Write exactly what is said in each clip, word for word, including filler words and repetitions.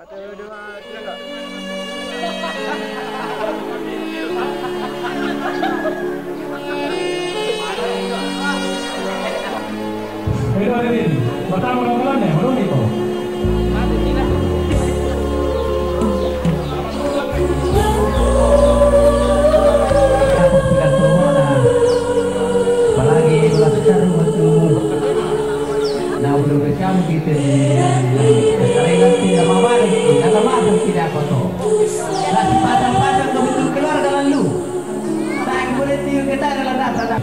Pero hadirin, pertama kali ni, belum itu. Apalagi belas taruh tu. Nah, belum kecam kita ni. Sekarang nanti nama baru, nama baru tidak apa tu. Lah, pasang-pasang ke betul keluarga lalu. Tak boleh tinggal kita dalam rasa dah.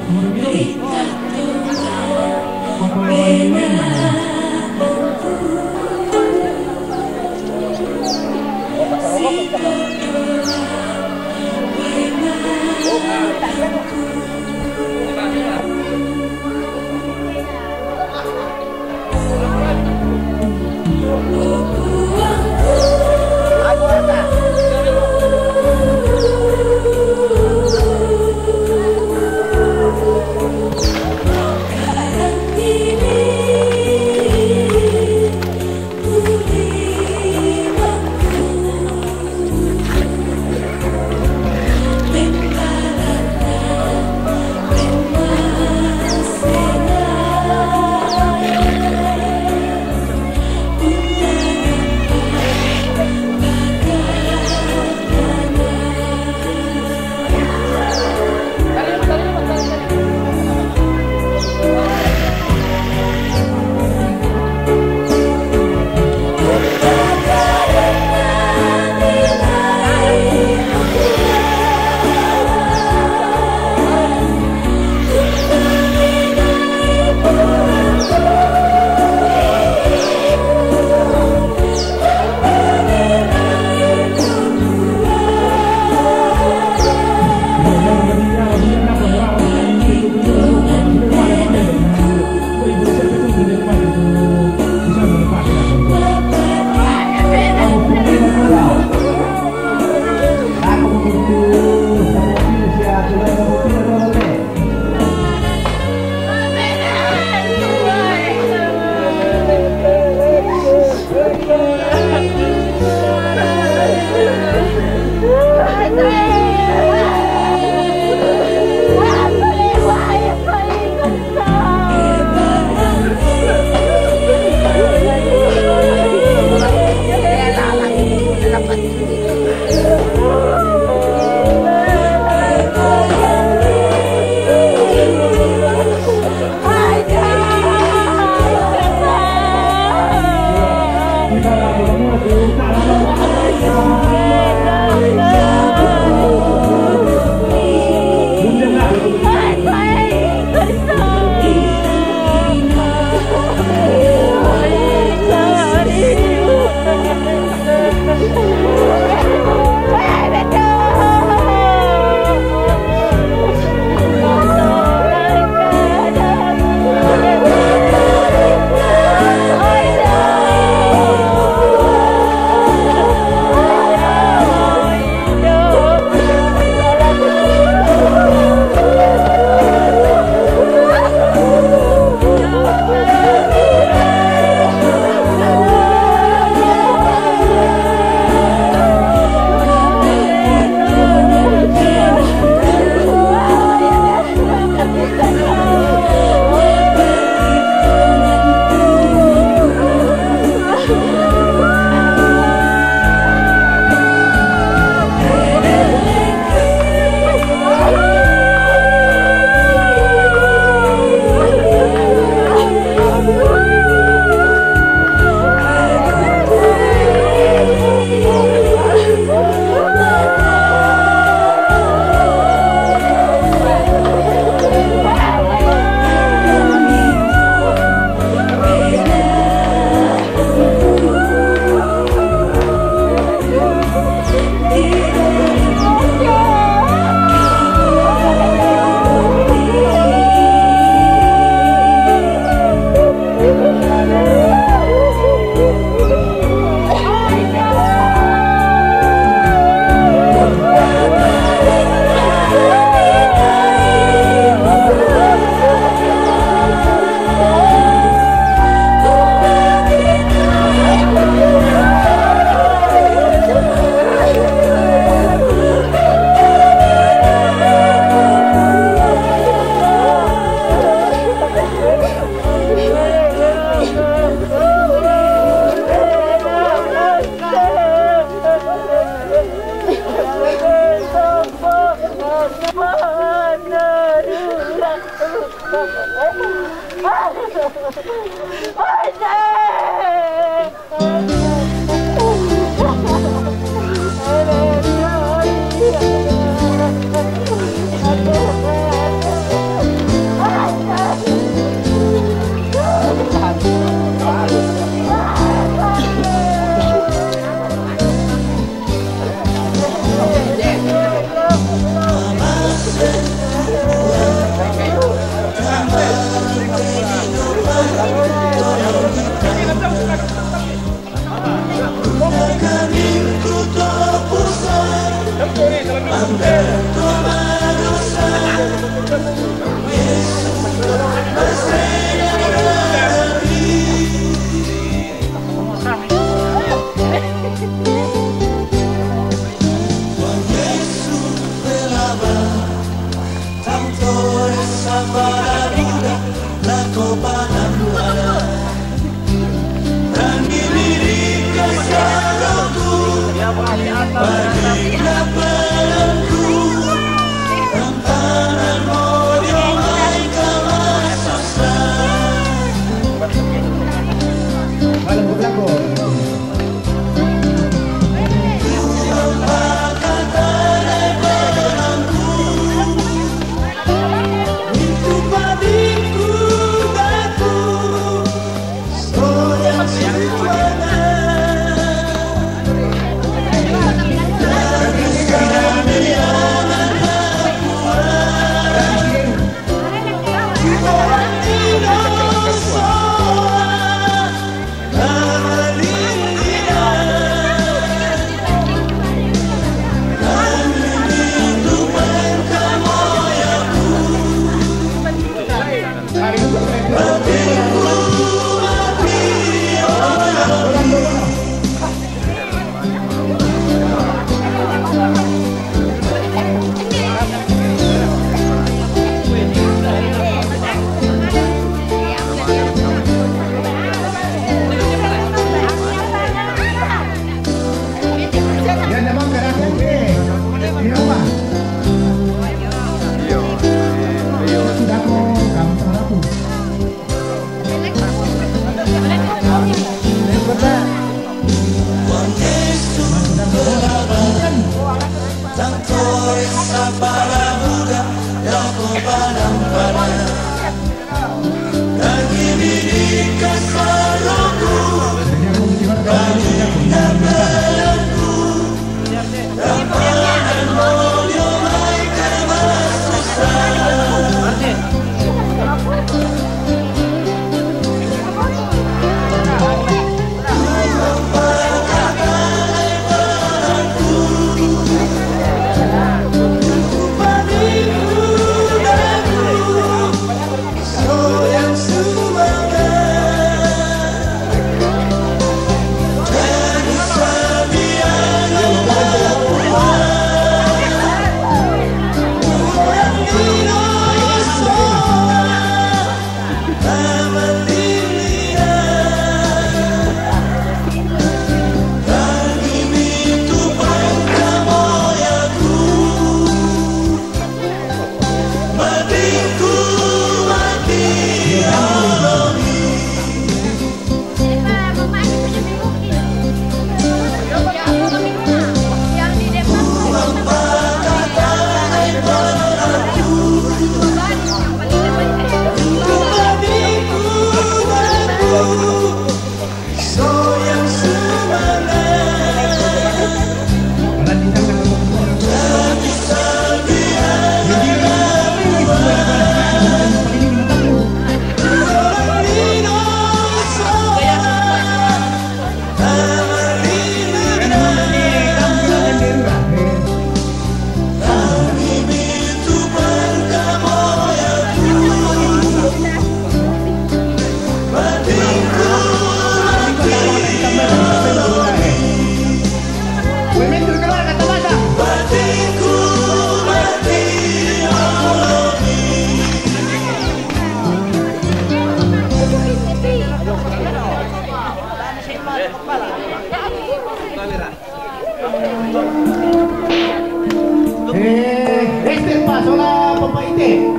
Eh, este paso la papa ite.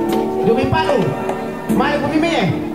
Yo me paro. Mare con mi me.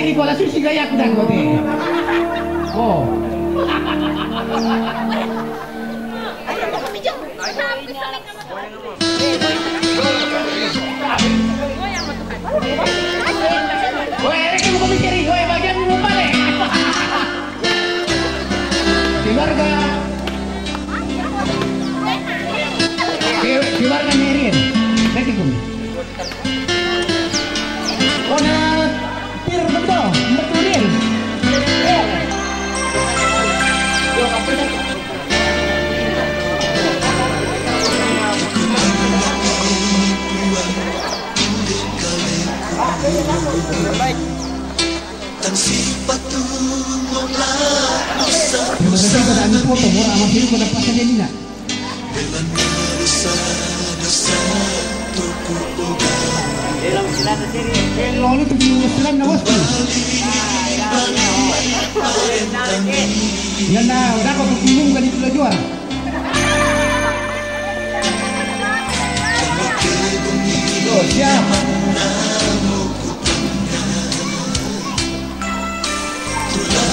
Iko la susi gaya aku dah kau teh. Oh. Woi, Eric, buka misteri. Woi, bagian belum balik. Keluarga. Ke-, keluarga Nerin. Saya kikun. Ona tir betul, betul rin. Terima kasih pada Anipoto, mora masih pada pasal dia ni nak. Lalu tu di Islam na bosku. Yana, udah kau bingung kali tu jual. Oh, siapa? Sudah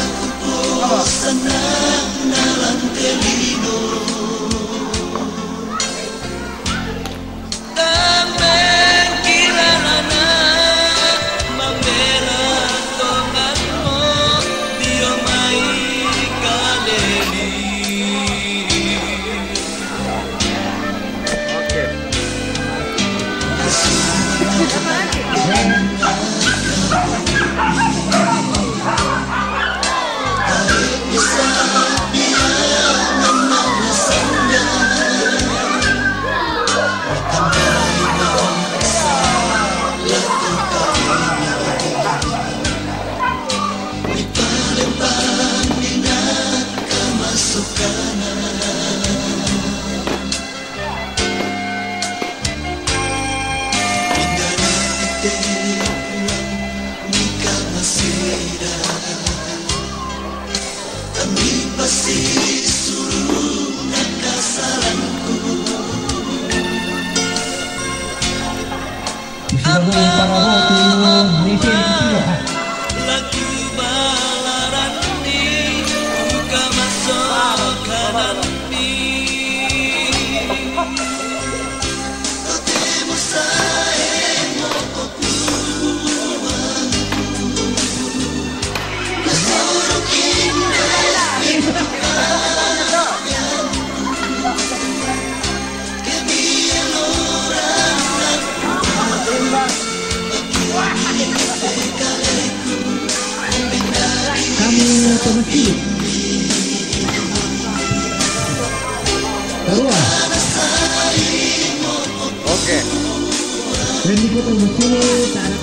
para roh tu, ni sini tu. Kamu pemecil. Keluar. Oke. Randy Putra Masulu, tak ada.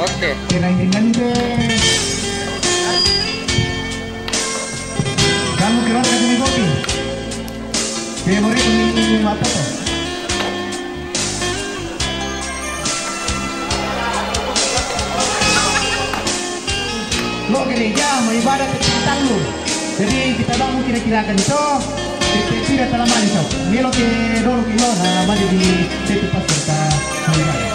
Oke. Kira-kira. Kamu keluar dari kopi. Dia boleh ini apa tuh? Lo gereja mau ibadah ke tanggung. Jadi kita bangun kira-kira kan itu. Kita tidak terlambat itu. Milo ke dulu ke lo, nah, mari di situ pas kita mau ibadah.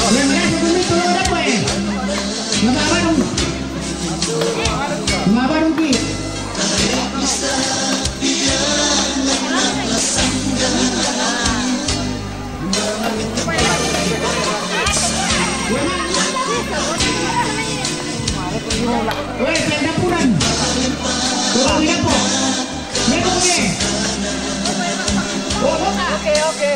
Yang biasa dulu itu lo ada apa ya? Nama apa dong? Mabaro ki. Weh, pendapuran. Turun di dapur. Oke, oke.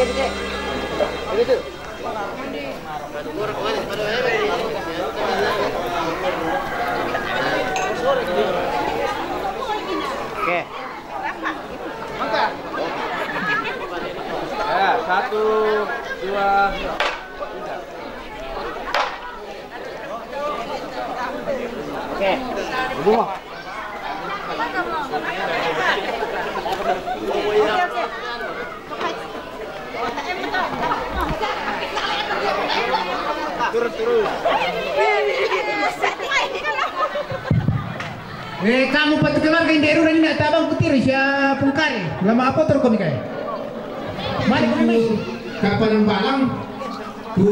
Oke. Ya, satu, dua, tiga. Oke. Oke, oke. Turun, turun. Eh, kamu patu keluarga inderu dan ini tabang putiri sia pungkari. Lama apa tur komi kai? Mari kami. Kapan balang? Ku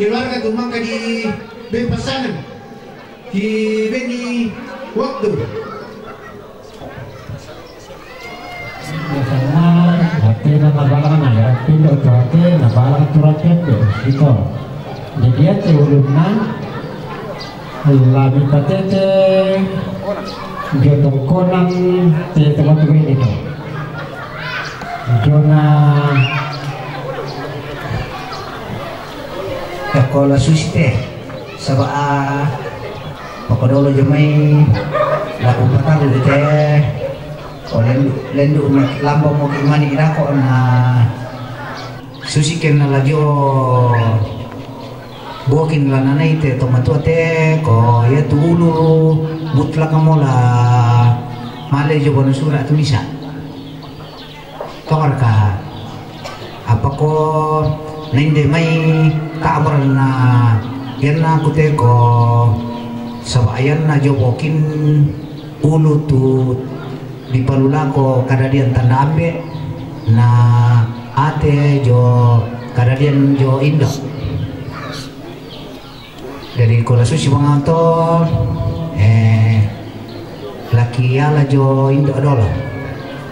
keluarga tu mangka di ben pasangan. Ki beni waktu. Biasanya, hati na nabalang na ya, pindo tu hati, nabalang tu rakyat tu, gitu. Jadi ya, te ulunna, lami patete, jotong konang, te tempat tu gitu. Jona, ya, kalau susi te. Saba, a, pakodolo jo mai, la kupatarru te, o lendu, lendu ma lambang mo ki mani idako na susi kenna la jo bokin la nanai te to matua te, ko ia tu ulu mutlak mo la male jo bono sura tu misa. Tongarka, apa ko nainde mai ta'mur na ianna kuteko saba ianna jobokin ulu tu dipalulako kadadian tanda ambe na ate jo kadadian jo indo. Jadi, ko la susi mangato, eh, laki ala jo indo dolo.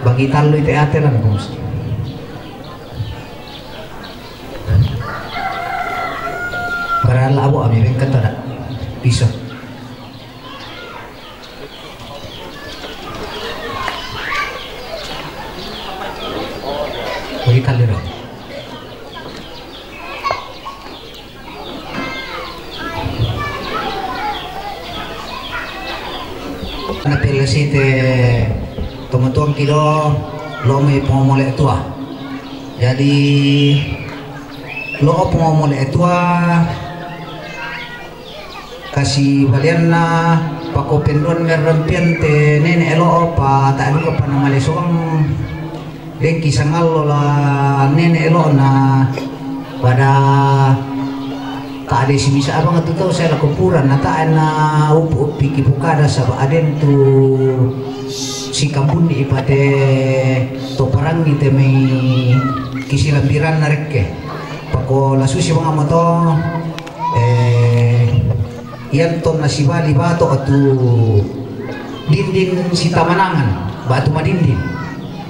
Bagi tallu ite ate lan, Bos. Padahal abo ami bengkat ada. Bisa. Bagi tallu dong. Na pelesite tomatuang kido lo mai pengomole tua. Jadi lo pengomole tua kasi balianna pako penduan merrampian te nene elo pa tak duka pa na male soang. Dengki sangallo la nene elona pada tak ada si bisa abang tu tau saya lako pura na tak na upu upi ki pukada saba aden tu si kampun di ipate to parangi te mai kisi lambiran na rekke pako la susi bang amato. Eh, ianto na sibali bato atu dindin sitamanangan batu madindin.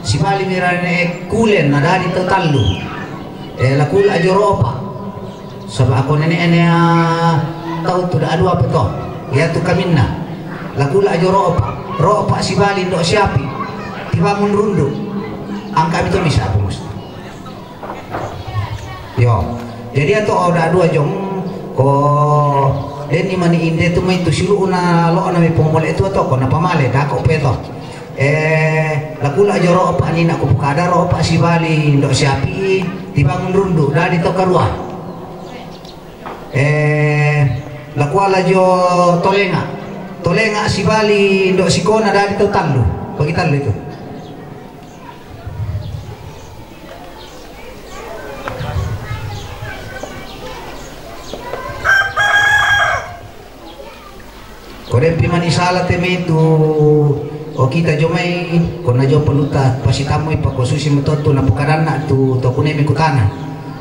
Sibali mirane kulen na dadi to tallu. Eh, lakula ajo ropa. Saba ako nene ene tau tu da adu apa to. Ya tu kaminna. Lakula ajo ropa. Ropa sibali ndo siapi. Tibangun rundu. Angka bito bisa apa musti. Yo, jadi ato oda dua jong ko deni mani inde tu mai tu silu una lo na mi pomole tu ato ko na pamale da ko peto. Eh, lakula ajo ro opa ni na ko pukada ro opa sibali ndo siapi tibangun rundu dadi to karua. Eh, lakuala jo tolenga. Tolenga sibali ndo sikona dadi to tallu. Bagi tallu itu. Ko dempi mani sala teme tu o kita jomai ko na jo peluta pasi tamoi pako susi metotu na pukadanna tu to kunemi kutana.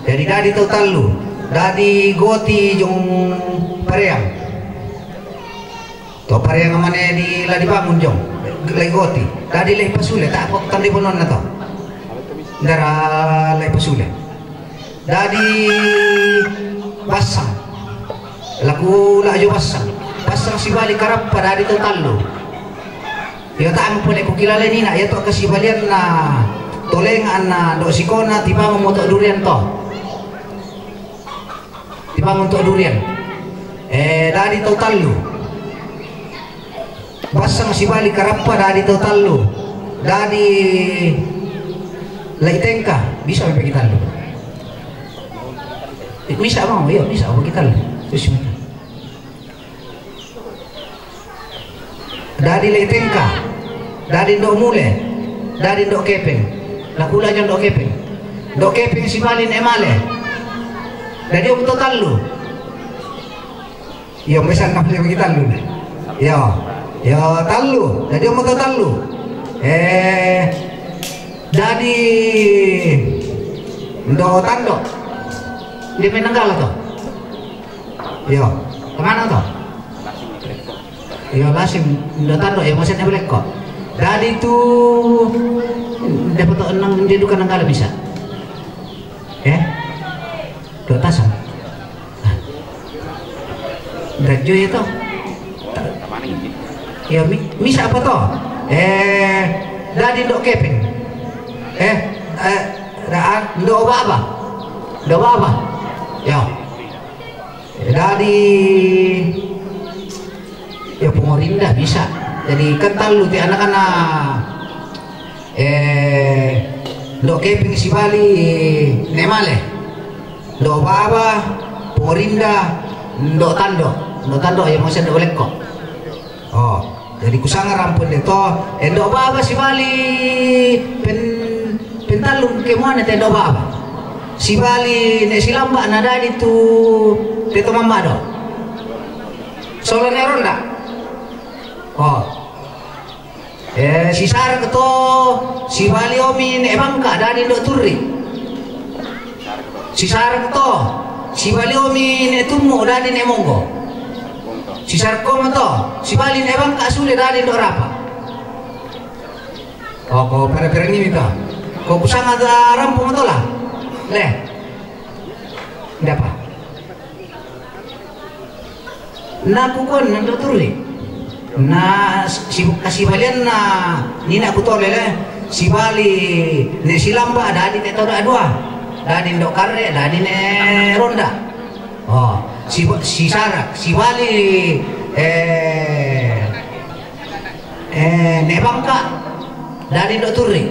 Jadi dadi tau tallu dadi goti jong pareang. To pareang mane di la dibangun jong lai goti. Dadi lai pasule tak kok tandi bonon na to. Ndara lai pasule. Dadi basang. Laku la jo basang. Basang sibali karappa dadi to tallu. Yo tak pole ku kilala ni na ya to kasibalian na. Tolenga anna do sikona tibangun moto durian to. Tibangun to durian. Eh, dadi to tallu. Bassang sibali karappa dadi to tallu. Dadi lai tengka, bisa mepeki tallu. Misa mau, iya, misa mepeki tallu. Terus mata. Dadi lai tengka, dadi ndo mule, dadi ndo kepeng. Nakula jo ndo kepeng. Ndo kepeng sibali ne male. Dadi om to tallu. Iyo, mesan na pale bagi tallu ne. Iyo. Iyo, tallu. Dadi om to tallu. Eh, dadi ndo tando. Dia main nanggala to. Iyo, kemana to? Iyo, lasim ndo tando, iyo, maksudnya boleh kok. Dadi tu dapat to enang dia duka nanggala bisa. Eh? Dua tasang. Dajo ya to. Ya, mi, misa apa to? Eh, dadi ndo kepeng. Eh, eh, da, ndo baba. Ndo baba. Ya. Eh, dadi ya, pongorinda bisa. Jadi kan tallu ti anak-anak. Eh, ndo kepeng sibali ne male. Ndo baba, pongorinda, ndo tando. Ndo tando ya, maksudnya ndo lekko. Oh, jadi kusanga rampun de to, eh, ndo baba sibali pen, pentallu ke muane te ndo baba. Sibali ne silamba na dadi tu te to mamma do. Solo ne ronda. Oh. Eh, sisara ke to, sibali omi ne bangka dadi ndo turri. Sisara ke to, sibali omi ne tummu dadi ne monggo. Sisara koma to, sibali ne bangka sule dadi ndo rapa. Oh, ko pere-pere ni to. Ko kusanga da rampung to la. Le. Ndapa. Na kukon nando turi. Na si, kasibalian na nina kutole le. Sibali ne silamba dadi te toda dua. Dadi ndo karre, dadi ne ronda. Oh, si, si sarak, sibali, eh, eh, ne bangka, dadi ndo turi.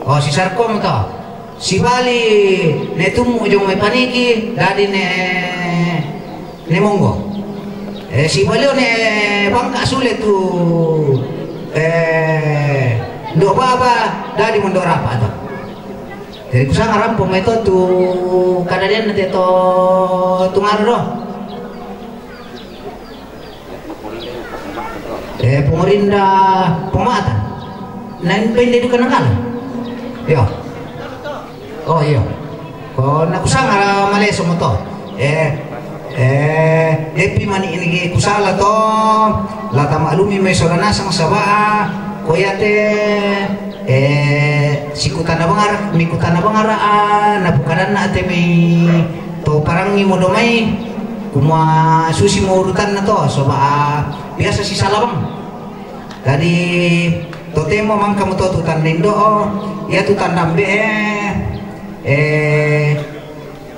Oh, si sarkom to. Sibali ne tummu jong mai paniki, dadi ne, ne monggo. Eh, sibali ne bangka sule tu, eh, ndo baba, dadi mondo rapa to. Jadi kusanga rampo mai to tu kadadian te to tu ngaro do. Eh, pongorinda pemata. Nan pende duka nangkal. Yo. Oh, iyo. Ko nakusanga maleso mo to. Eh, eh, epi mani ini kusala to. Lata maklumi mai sola nasang saba. Ko yate, eh, sikutana bangara, mikutana bangara, ah, napukadanna ate mai to parangi modo mai. Kumua susi mo urutanna to, soba, ah, biasa si salabang. Jadi, totemo mangka mo to tu tanda indo, oh, iya tu tanda mbe, eh, eh,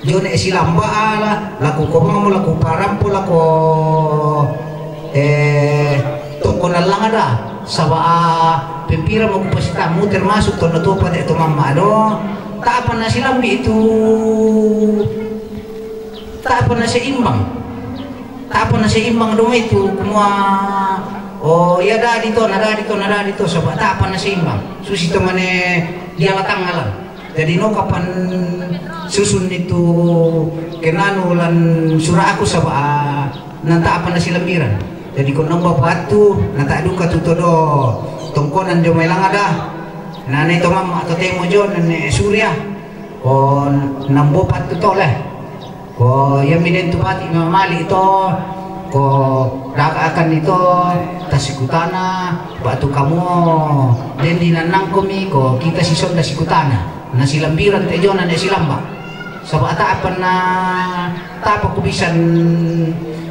jone silamba ala, laku ko mamo, laku parampo, laku, eh, toko nalang ada, saba, ah, pempira mo kupasitamu termasuk to na to pate to mamma do, tak pernah silambi itu. Tak pernah seimbang. Tak pernah seimbang dong itu, kumua, oh, iya dadi to, na dadi to, na dadi to, saba tak pernah seimbang. Susi to mane dia latang alam. Jadi no kapan susun itu kenanu lan sura aku saba, ah, nan tak pernah silambiran. Jadi ko nang bapa tu, na tak duka tu todo tongkonan jo mai lang ada. Na ne to mamma to temo jo, na ne surya. Ko nambo patu to le. Ko iya miden tu pati mamali to. Ko daga akan ito tasikutana, batu kamu dendi nanang komi, ko kita sison tasikutana. Na silambiran te jona ne silamba. Saba tak pernah, tak apa ku bisan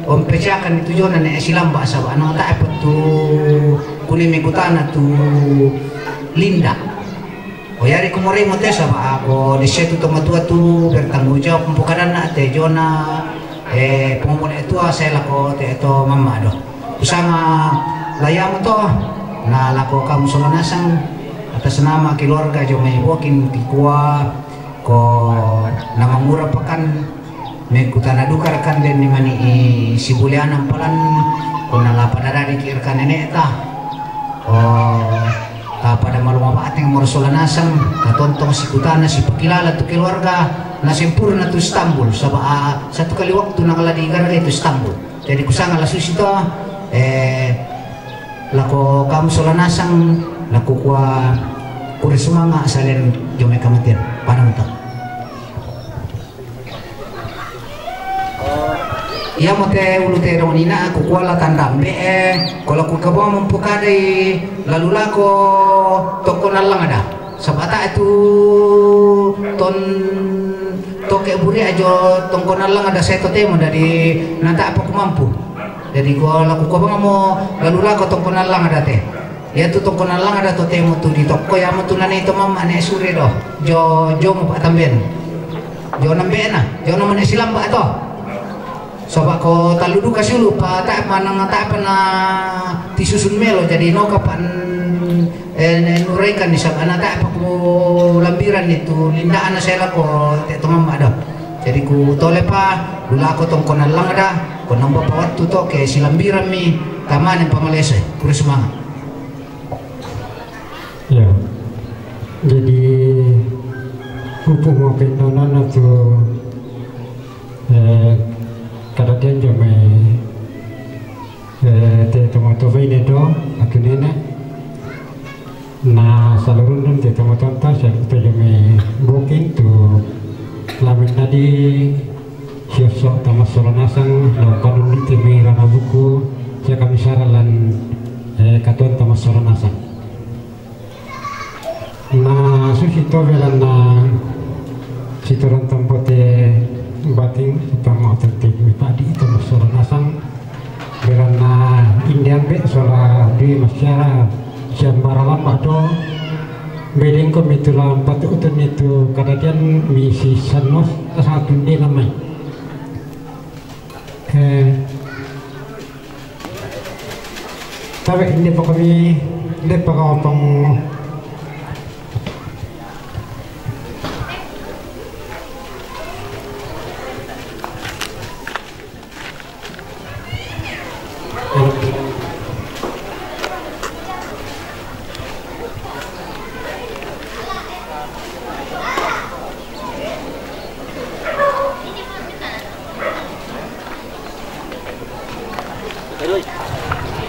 om peciakan itu jona ne silamba, saba no tak apa tu kuni mikutana tu linda. Yari ko morai mo te saba' ako disitu to matua tu bertanggung jawab mpokadana te jona, eh, pamomole tua sela ko te to mamma do. Kusanga layamu to, na lako kamu sola nasang atas nama keluarga jo mai bokin kikua ko na mangura pakan me kutana duka rekan den ni mani i sibulianan palan ko na lapa dadadi ki rekan neneta. Oh, ta pada maluma bateng moro sola nasang, ta tontong sikutana sipakilala tu keluarga na sempurna tu Istanbul, saba' satu kali waktu na ngaladi garaga itu Istanbul. Jadi kusanga la susi to, eh, lako kamu sola nasang, lako kua kure sumanga salen jome kamatian. Panang to. Iya mo te ulu te dongonina, aku kuala tandambe, eh, kola ku kabong mempukadai lalu lako toko nallang ada. Sabata itu ton toke buri ajo tongko nallang ada saya totemo dari nata apa ku mampu. Jadi ko laku ko bang mo lalu lako tongko nallang ada te. Ya tu tongko nallang ada totemo tu di toko ya mo tu nane to mamma ne sure do. Jo, jo mo pa tamben. Jo nambe na, jo no mo ne silamba to. Saba' ko tallu duka siulu' pa ta' manang ta' pa na tisusun melo, jadi no kapan, eh, ne nuraikan ni saba' na ta' pa ku lambiran itu linda'an na sela ko te to mamma do. Jadi ku tole pa, dulako tongko nallang da, ko namba pa wattu to ke silambiran mi, tamane pamalese, pure sumanga. Ya. Jadi, upu mo pendonana tu Eh, kada tenjo mai, eh, te tomato baine do, atu nene. Na salurundun te tomatonta, sa ito jo mai bukin tu lamen nadi, sioso tama sola nasang, lau panun te mai rana buku, sia kami saralan, eh, katon tama sola nasang. Na susi to belanna sitoran tampote bating, sitama otote mi padi, ito masoro nasang, belanna indian be sola dui masyara siambara lamba do, bedengko mi tu lampat utun itu kadadian mi si sanos satu de namai. Eh, Tabe, inde pa kami, inde pa kami pang.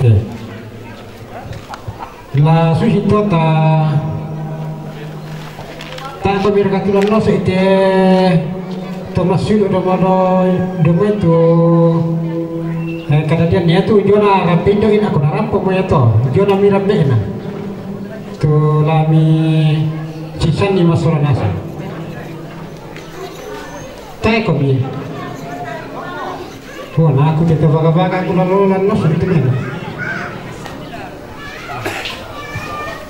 Eh. La susi to ta, ta to mira katulan lo se te Thomas Sulu do modo do mo itu, eh, kadadian ya tu jona rapindo ina ko na rampo mo ya to, jona mira be na. Tu lami sisan ni masora nasa. Tae ko bi. Tuan aku tete baga-baga aku lalu lalu sebetulnya.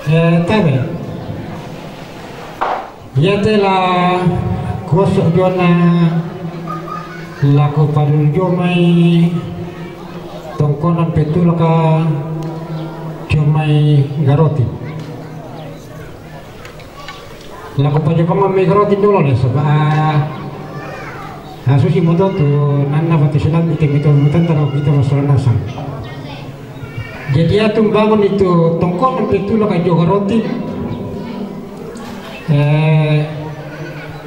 Eh, tabe. Ya te la kuasa jona lako padul jomai tongkonan petulaka jomai garoti. Lako paja pama mai garoti dolo le saba. Asu si moto tu nanna batu silam ite mito mutanta lako kita masalah nasang. Jadi atum bangun itu tongkonan petulaka jo garoti. Eh,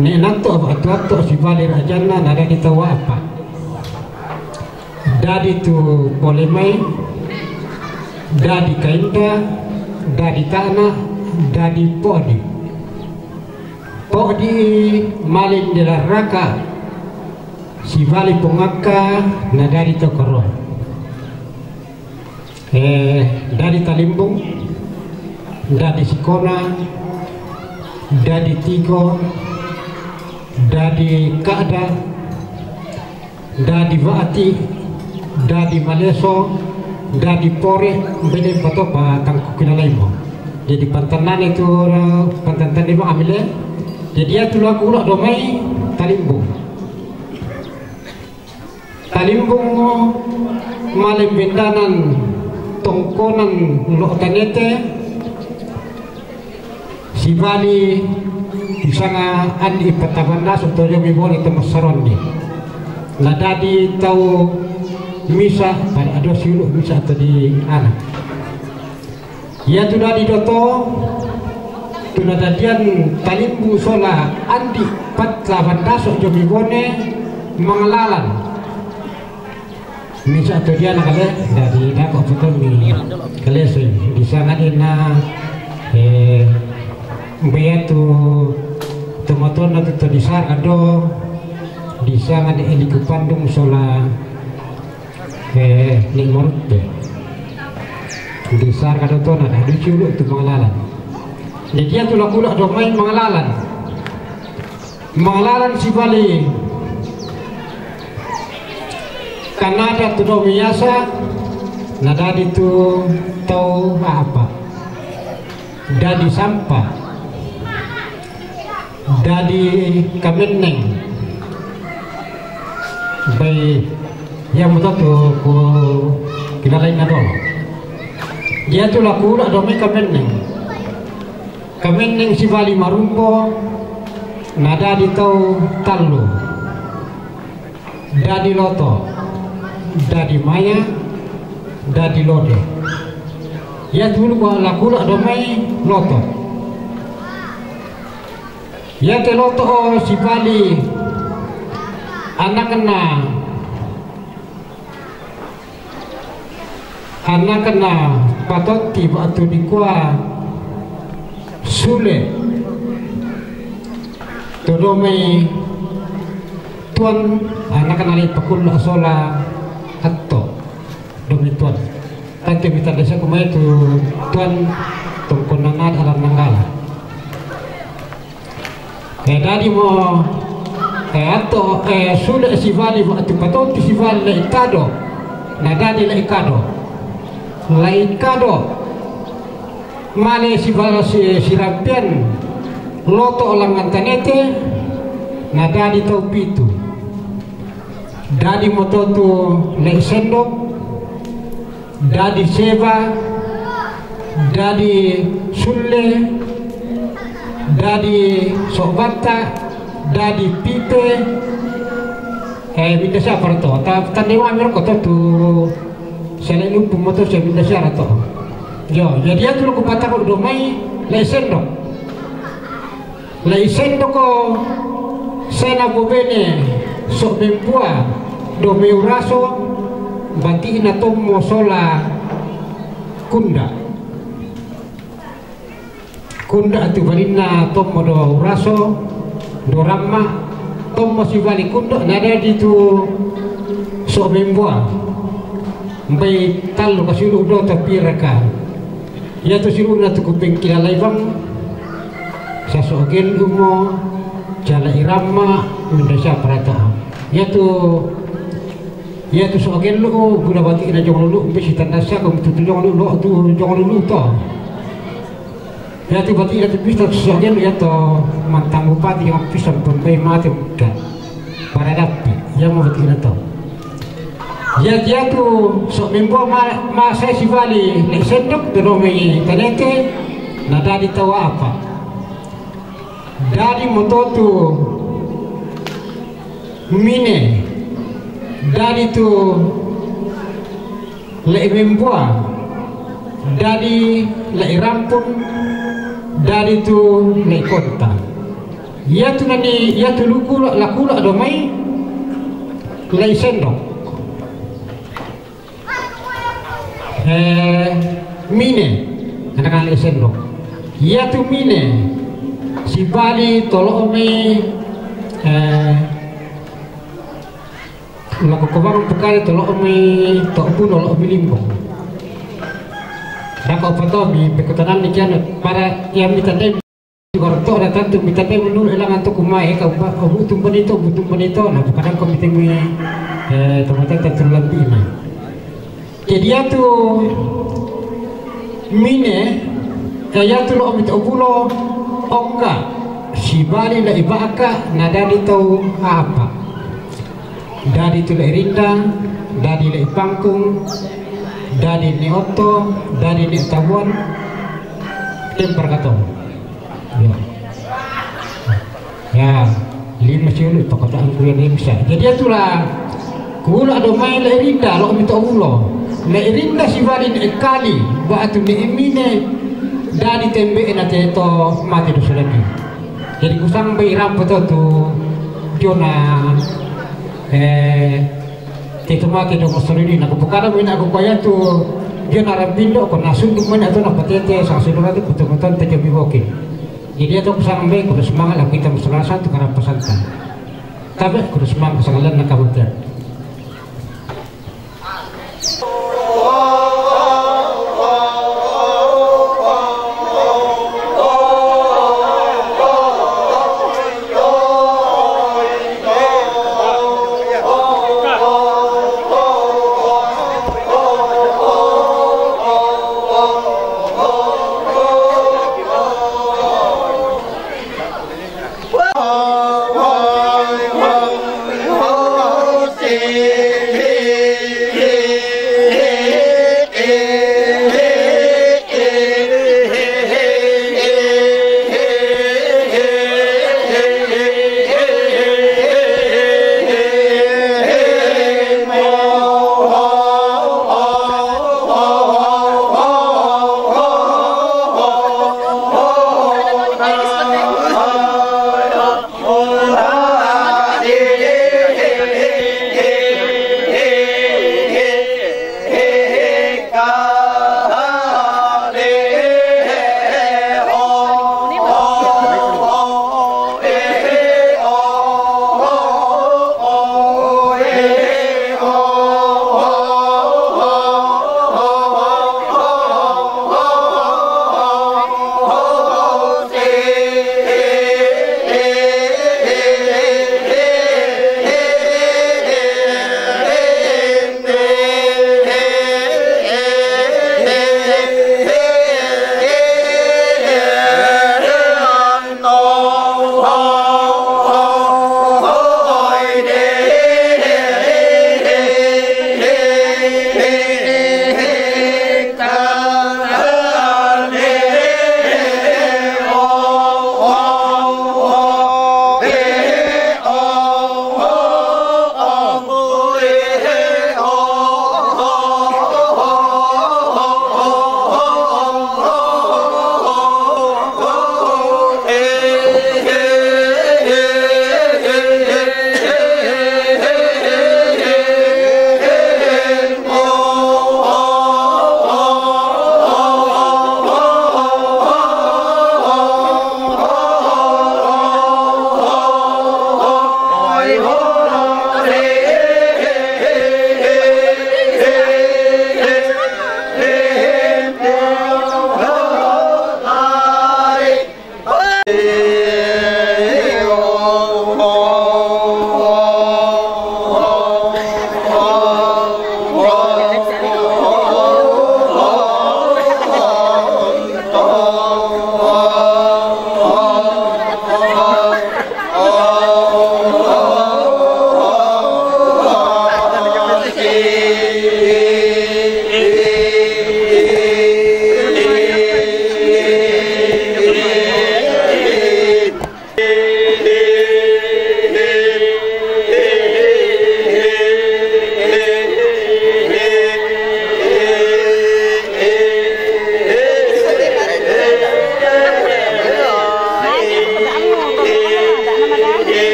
ne natto apa atu-atu si bali rajanna nada kita wa apa. Dadi tu pole mai, dadi kainda, dadi tana, dadi podi. Podi malin dela raka, si bali pongakka, na dadi tokoro. Eh, dadi talimbung, dadi sikona, dadi tigo, dadi kada, dadi ba'ati, dadi maleso, dadi pore, bede patopa tangku kinalaimo. Jadi pantanane tu, pantan tane bang amile. Jadi atu laku ula do mai Talimbung. Talimbung male bendanan tongkonan lo tanete. Sibali disanga andi patabanda sotojo mi boni temasaronni. Na dadi tau misa pada ado siulu misa atau di anak. Ia tu dadi doto, tu nadadian Talimbung sola andi patta bandaso jomi bone mangalalan. Misa tu dia na kale, dadi dako foto mi kale sui. Disanga dina, eh, mbeya tu tomatona tu todisar ado, disanga de eliku pandung sola, eh, ni marutte. Disar kado tona, dadi ciulu tu mangalalan. Jadi atu laku ula do mai mangalalan. Mangalalan sibali. Kanada tu do miasa, na dadi tu tau apa. Dadi sampa. Dadi kamenneng. Bai ia moto tu ku kinalai na dolo. Ia tu laku ula do mai kamenneng. Kamenneng sibali marumbo, na dadi tau tallu. Dadi loto, dadi maya, dadi lode. Ia tu laku ula do mai loto. Ia te loto o sibali anakna, anakna patotti batu dikua Sule. Todo mai tuan anakna lai pakullo sola atto. Demi tuan. Tantu mita desa kumai tu tuan tongkonan adat alam nanggala. Eh, dadi mo, eh, atto, eh, Sule sibali, atu patotti sibali lai kado. Na dadi lai kado. Lai kado. Male sibali si, sirampian. Loto langan tanete. Na dadi tau pitu. Dadi moto tu lai sendok. Dadi seba, dadi sulle, dadi sobatta, dadi pipe. Eh, minda siapa to? Ta, tande wa mir ko to tu sele lumpu moto se minda siapa to? Yo, jadi atu lo ku pataru do mai lai sendok. Lai sendoko sena bobene so membua do meuraso batina tommo sola kunda. Kunda atu balinna tommo do uraso do ramma tommo sibali kunda na dadi tu so membua. Mbai tallu kasiulu do tapiraka. Ia tu siuluna tu kupengkila laibang, saso gellu mo, jala iramma, minda siapa rata. Ia tu, ia tu so gellu, guna batina jong lulu, bisi tanda siapa, tu jong lulu, tu jong lulu to. Ia tu batina tu bisa so gellu, ia to mantang bupati yang pisang pembai mati muda. Para dapi, ia mo batina to. Ia, ia tu so membua ma, ma sai sibali lai sendok do mai tanete na dadi tau apa. Dadi moto tu mine, dadi tu lai membua, dadi lai rampun, dadi tu lai konta. Ia tu nani, ia tu laku ula do mai lai sendok. Eh, mine, anak-anak lai sendok. Ia tu mine, sibali tolo mai, eh, lako kobang pukale tolo mai to pun tolo mai limbo. Dako patomi pekutanan ni kian para ia mita dai. Gorto da tantu mita dai menurut elangan tu kumai ka uba obu tumpanito, obu tumpanito, na pukadang ko mita mi, eh, tomata tantu lambi na. Jadi atu mine Kayatu lo'o mito bulo, ongga sibali le'i ba'aka na dadi tau apa? Dadi tu le'i Rinda, dadi le'i Pangkung, dadi ni Otto, dadi ni Tabuan, tempar kato. Yo. Ya, lima siulu to kata angku yang lima sa. Jadi itulah kula do mai le'i Rinda lo'o mito bulo. Le'i Rinda sibali ni Kali, ba'atu ni Emine, dadi tembe na teto mate do selebi. Jadi kusang bai rampo to tu Jona, eh, teto mate do masalini na kupukada mina aku kaya tu Jona Rambindo ko na sundu mana tu na patete sa sundu tu betul-betul tejo bibokin. Jadi atau kusang bai kuda semangat lah kita masalah satu karena pesantren. Tapi kuda semangat sangalan na kabutan.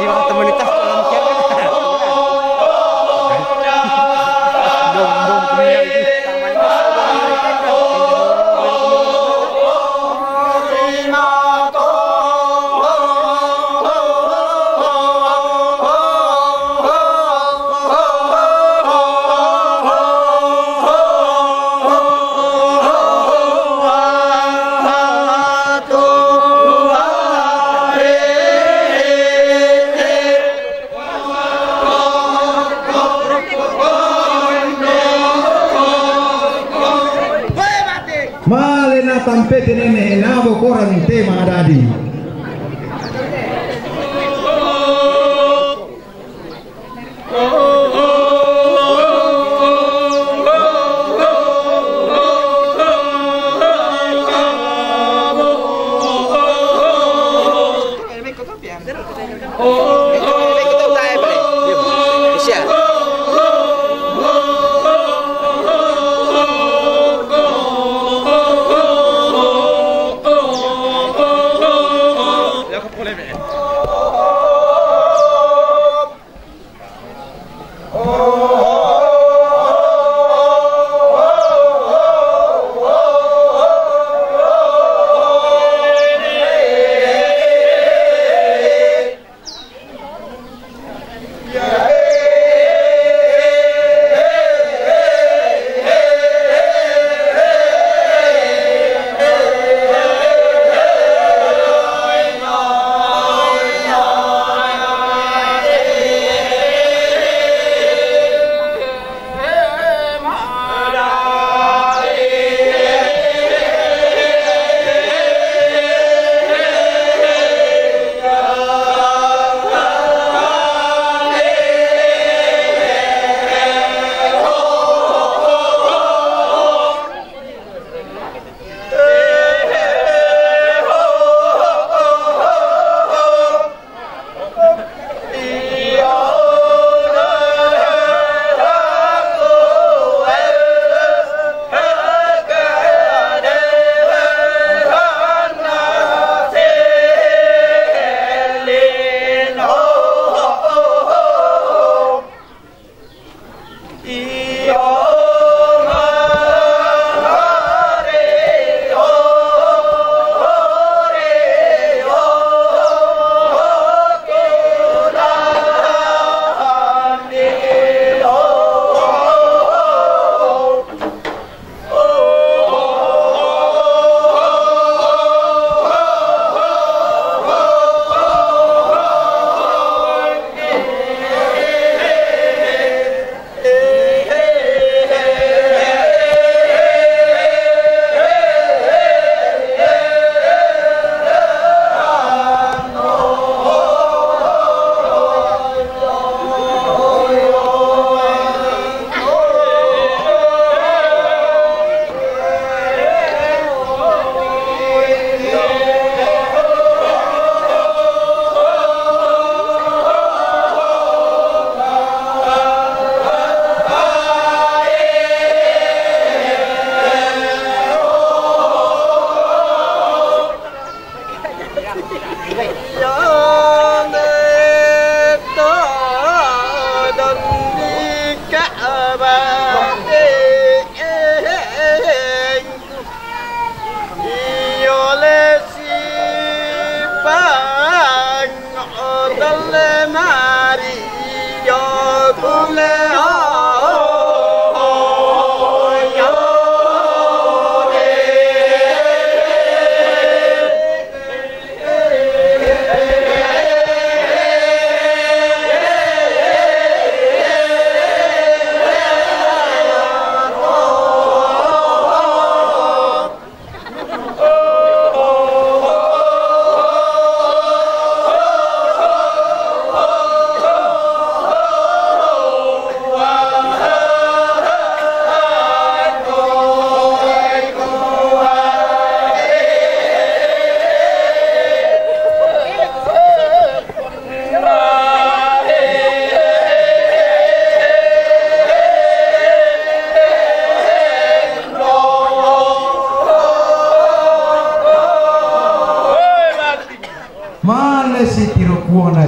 Di waktu komunitas orang mikir kan. Dong, dong, komunitas. Male na tampete nene, nabo korang tema na dadi.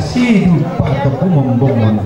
Sidu parta kumambongon.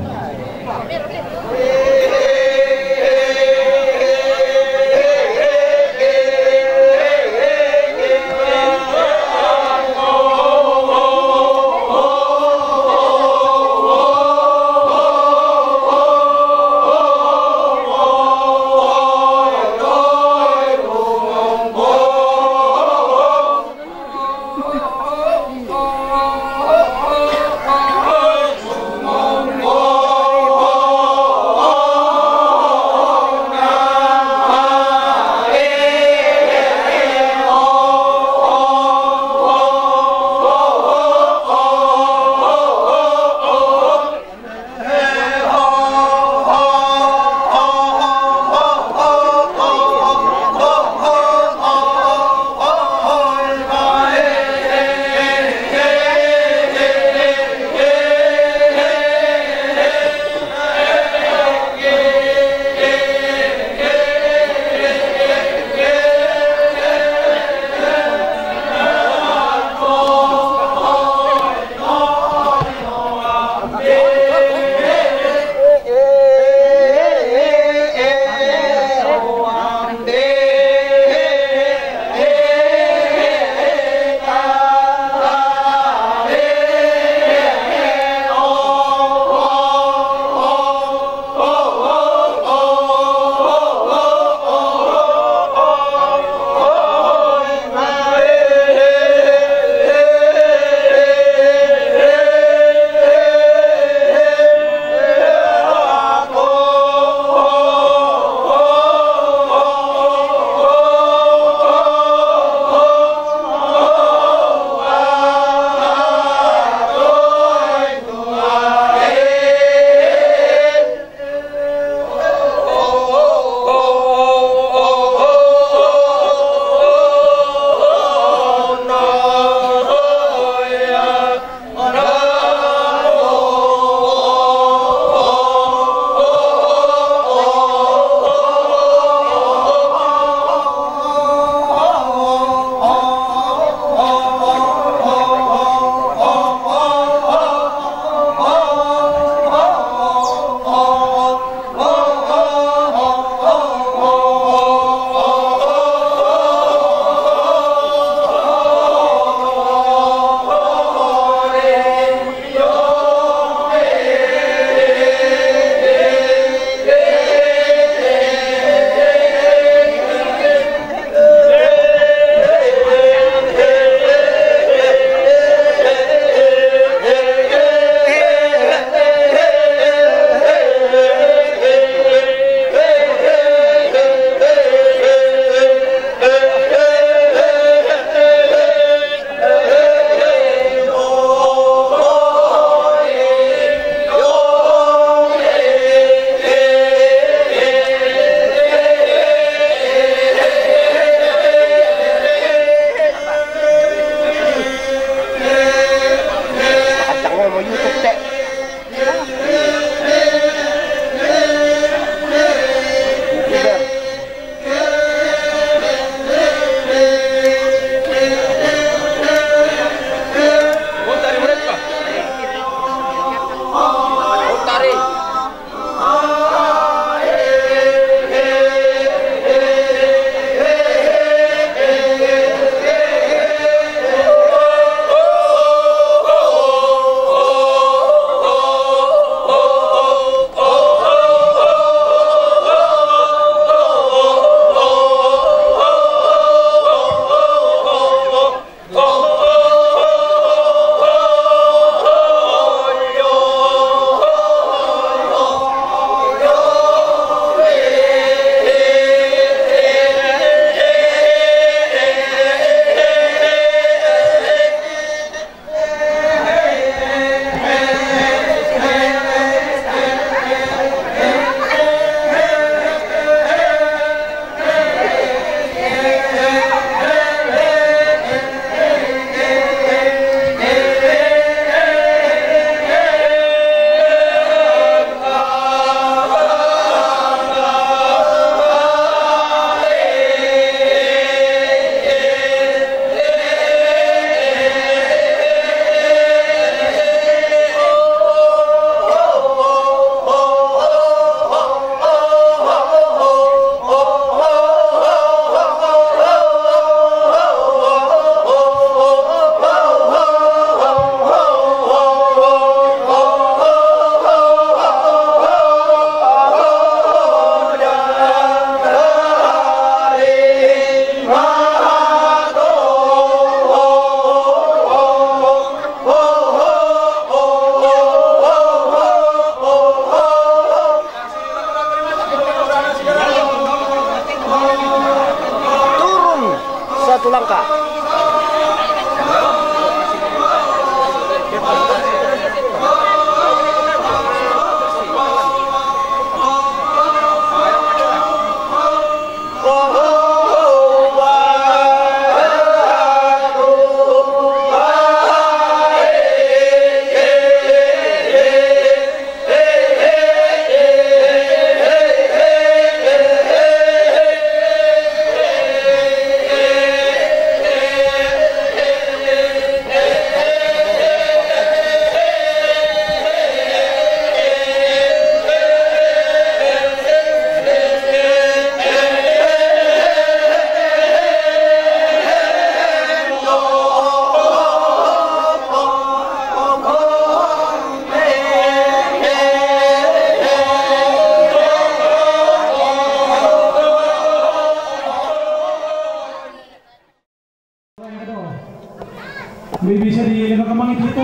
Wih, bisa di lima kembang itu.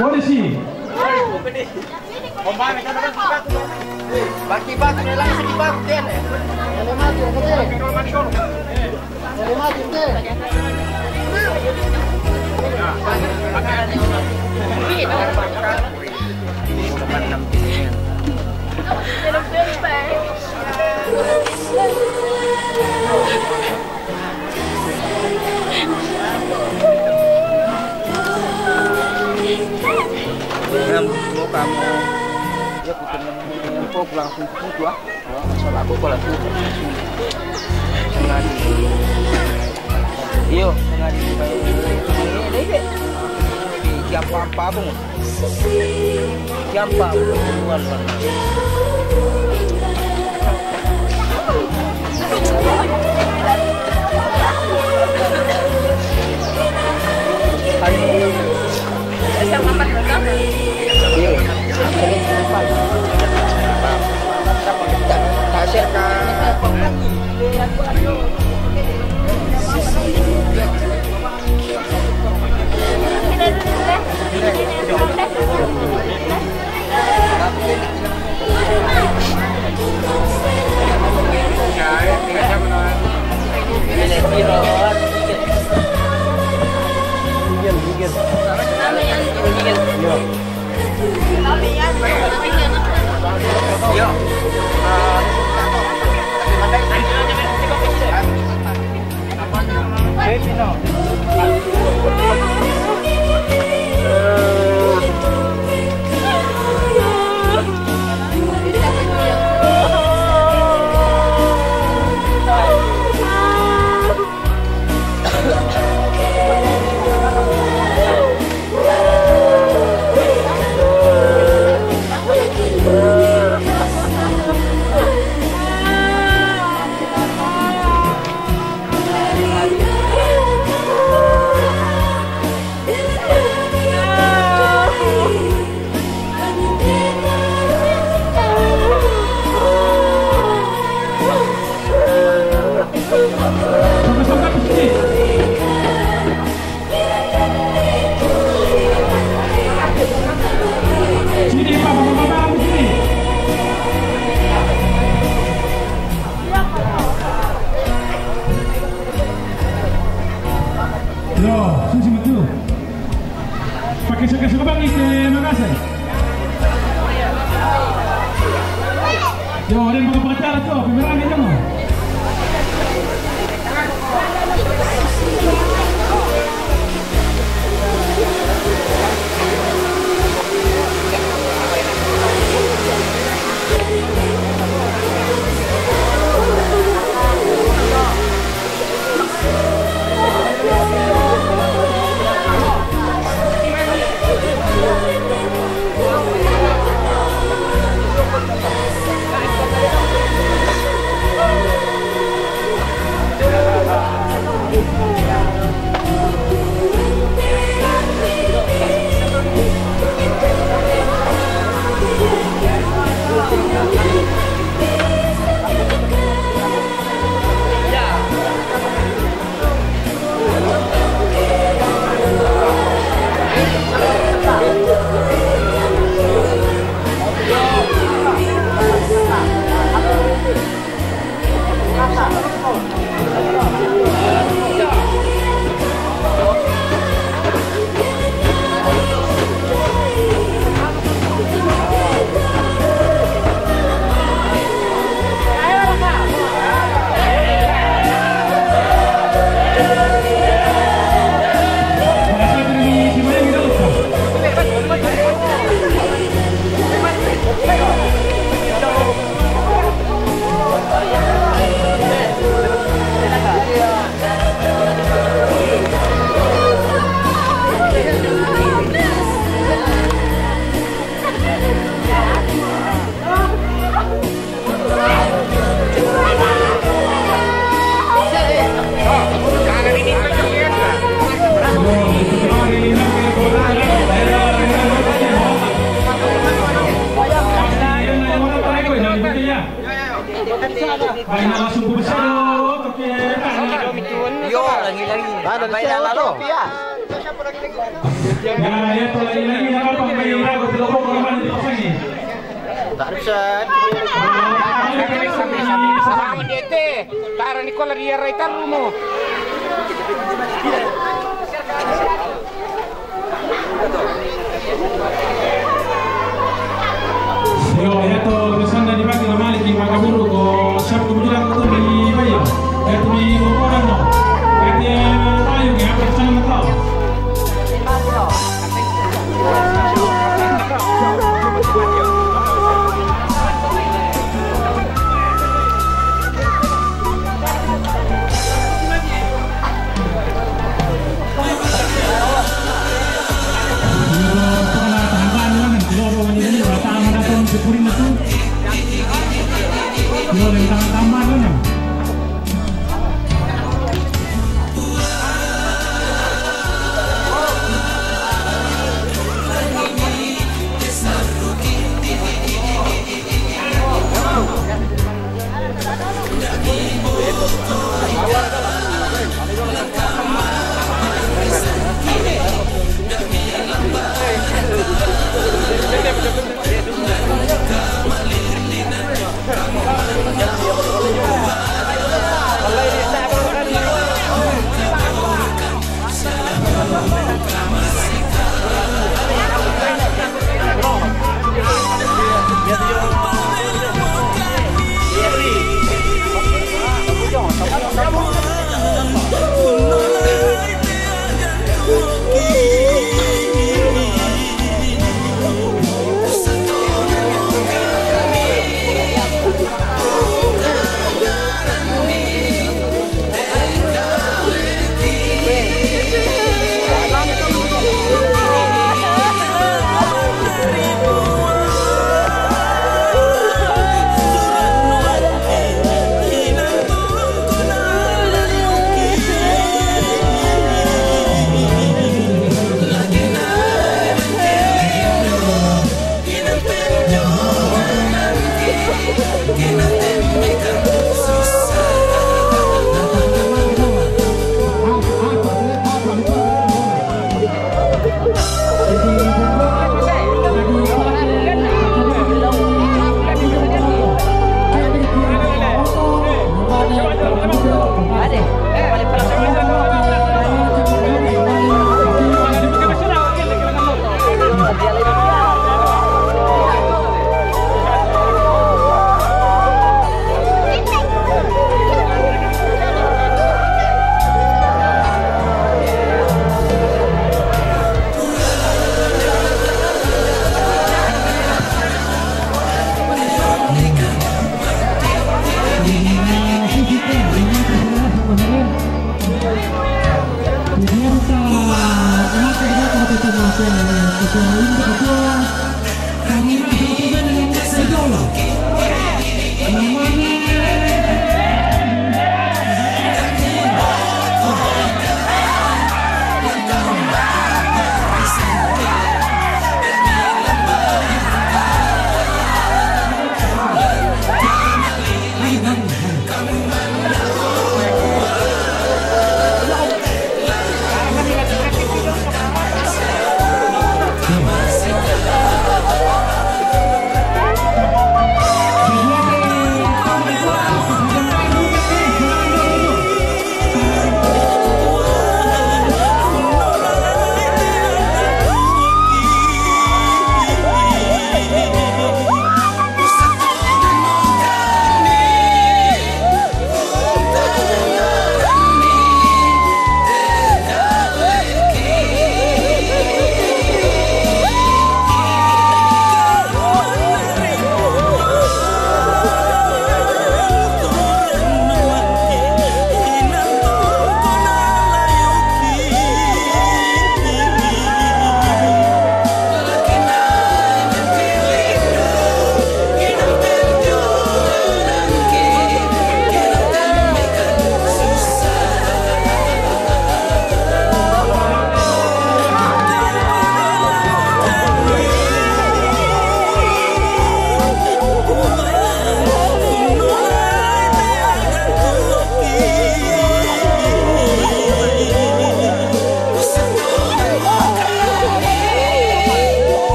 Polisi. Baki batu ni langsung di batu dia ni. Yang buka mau, ya, bukan yang kok langsung ke situ, ah. Oh, salah aku kalau tuh. Sengaja. Iyo, sengaja. Ini, ini, ini. Siapa apa, Bung? Siapa? Luar, luar. Ayo. Iya. Tak, tak share, Kak. Yo, susi mutu. Pakai suka-suka bang itu, makasih. Yo, ada yang pakai pakai cara tu, pemerangnya jangan. Yo, lagi-lagi. Ada di sana, Bro. Ya, ya, to lagi-lagi, ya, apa, may rago, pero ko naman dito sa inyo. Tarif siya. Tara, Nicola, di aray tarumo. Yo, eto, resanda di baki na maliki makaburu ko sabu ko mujura ko tumi bayo. Eto mi ko kora no. Eto bayo ke apa sana mata.